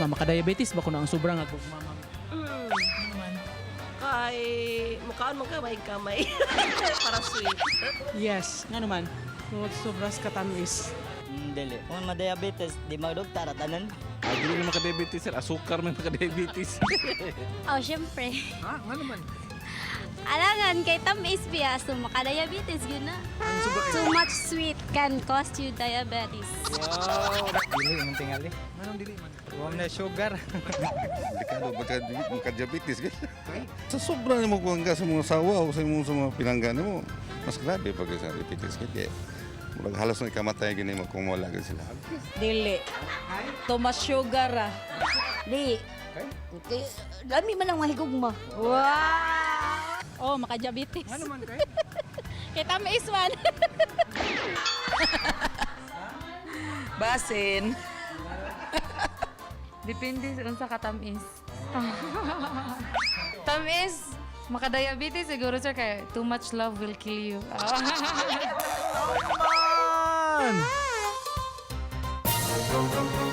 Nga makadiabetes ba kuno ang sobrang nga gugma, ma'am? Kay mukaon man ka may kamay para sweet. Yes, nga naman. Tungod sobras katamis. Dili. Kung ma-diabetes, di magdoktor tanan. Ah, dili na makadiabetes, sir. Asukar man makadiabetes. Oh, syempre. Ha? Nga naman. Alangan kay tamis biya, so makadiabetes yun na. Too much sweet can cause you diabetes. Dili imong tingali. Anong dili man? Huwag na sugar. Delikado magka-diabetes ka. Sa sobra nimo kuan ka sa mga sawa o sa imong sa mga pinangga nimo, mas grabe pag sa diabetes kay kay murag halos na ikamatay gini mo kung wala gid sila. Dili. Too much sugar ah. Di. Kay, lami man ang mahigugma. Wow! Oh, maka-diabetes. Nga naman kay? Kay tamis man. Basin. Depende sa unsa katamis. Tamis, makadiabetes siguro, sir, kay too much love will kill you. Man!